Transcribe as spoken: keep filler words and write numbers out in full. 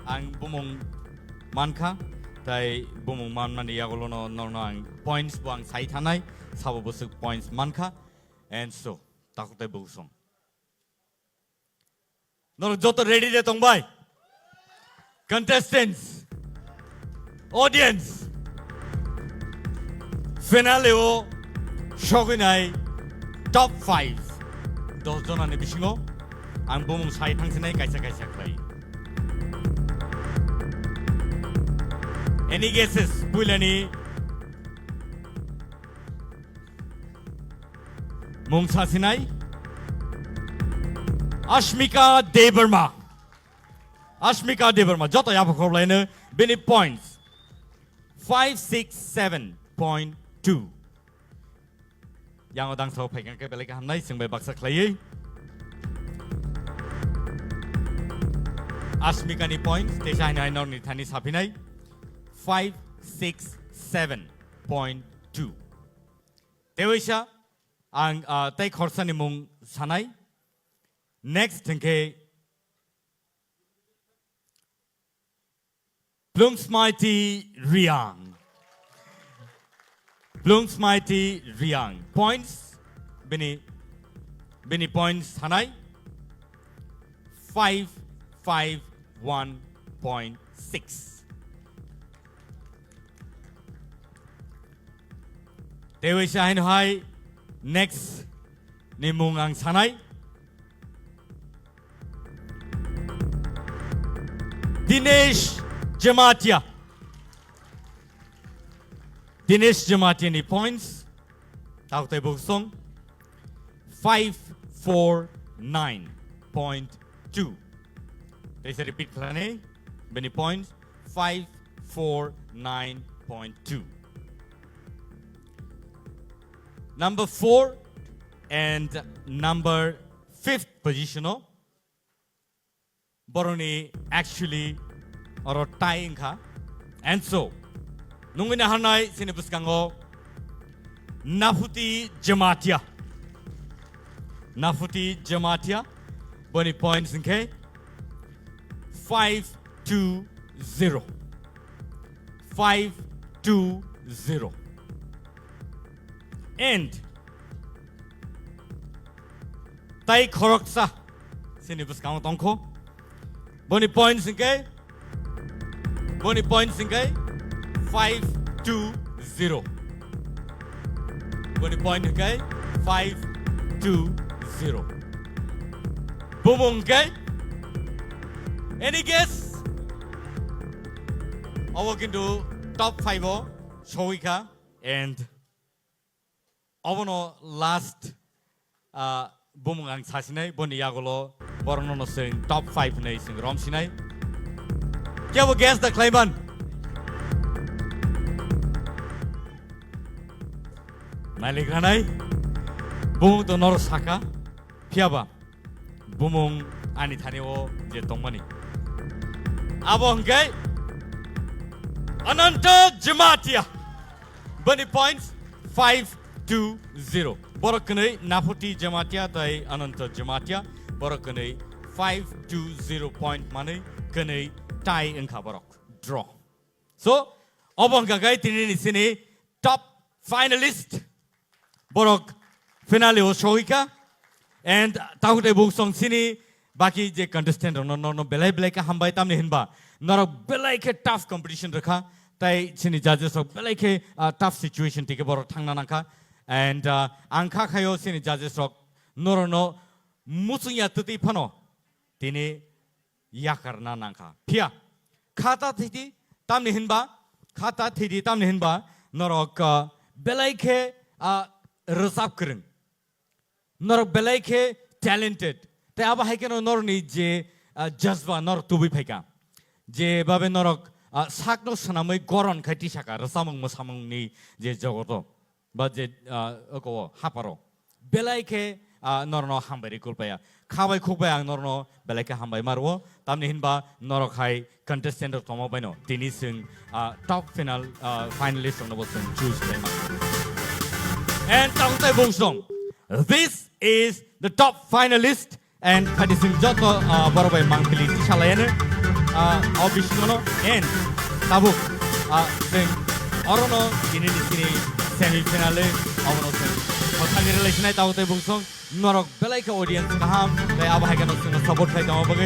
ang bumung mankha, tai bumung manmani yagulono norno ang points bo ang sai thanai, sabo bwswk points mankha, and so, takhuk tai bwswk song. Norok joto ready de tongbai? Contestants, audience, finale o sogwinai top five, dos jonani bisingo ang bumung sai thangsinai kaisa kaisa khlai. Any guesses? Puilani mung sasinai Ashmika Debbarma. Ashmika Debbarma, joto yapha khorlaino bini points five six seven point two. Yango dangsa o phaikang khe belai khe hamnai, chwng bai baksa khlaiwi. Ashmika ni points, teisa haino haino ni thani saphinai five six seven point two. Tewaisa ang, ah, tei khorsani mung sanai. Next hwnkhe Plungsmaiti Riang. Plungsmaiti Riang. Points, bini, bini points sanai five five one point six. Tewaisa haino hai next ni mung ang sanai. Dinesh Jamatia. Dinesh Jamatia ni points. Takhuk tai bwswk song five four nine point two. Teisa repeat khlainai, bini points five four nine point two. Number four and number fifth position o boroni actually oro tie wngkha. And so, nungwi naharnai chini bwskango Naphuti Jamatia. Naphuti Jamatia, boni points hwnkhe five two zero. Five two zero. And tai khoroksa chini bwskango tongkho. Boni points hwnkhe, boni points hwnkhe five two zero. Boni point hwnkhe five two zero. Bumung hwnkhe, any guess? Obo kintu top five o sogwi kha and obono last, ah, bumung ang sasinai, boni yagulo borokno no chwng top five hinwi chwng romsinai. Kebo guess da khlaiman? Malik ranai, bumung to noro saka, phiyaba bumung ani thani o je tongmani. Abo hwnkhe Ananta Jamatia. Boni points five two zero. Borok kwnwi Naphuti Jamatia tai Ananta Jamatia. Borok kwnwi five two zero point manwi kwnwi tie wngkha borok. Draw. So, obo hwnkha khe tini ni sini top finalist. Borok finale o sogwikha. And takhuk tai bwswk song sini baki je contestant rokno, norno belai belai khe hambai, tamni hinba norok belai khe tough competition rwkha. Tai sini judges rok belai khe, ah, tough situation tike borok thangna nangkha. And, ah, ang kha khayo sini judges rok norokno muchungya twtwi phano tini yakarna nangkha. Phiya, khata thidi tamni hinba, khata thidi tamni hinba, norok, ah, belai khe, ah, rwchap kwrwng. Norok belai khe talented. Tei abo hai kheno norokni je, ah, jazba norok tubui phaikha. Je babe norok, ah, sakno swnamwi goron khai tisaka rwchapmung mwsamungni je jogoto. Ba je, ah, oko o haparo. Belai khe, ah, norno hambai ri kulpaya. Khabai khukbai ang norno belai khe hambai ma rwo. Tamni hinba norok hai contestant rok tongma baino tini chwng, ah, top final, ah, finalist rokno bo chwng choose khlai ma. And tang tai bung song. This is the top finalist. And phaidi chwng joto, ah, borok bai mangpili tisa laiano. Ah, o bisingono and tabuk, ah, chwng orono tini ni chini semi final-o abono chwng mwthangwi rwlai sinai tabuk tei bungsong norok belai khe audience kaham tei abo hai kheno chwngno support khai tongma bagwi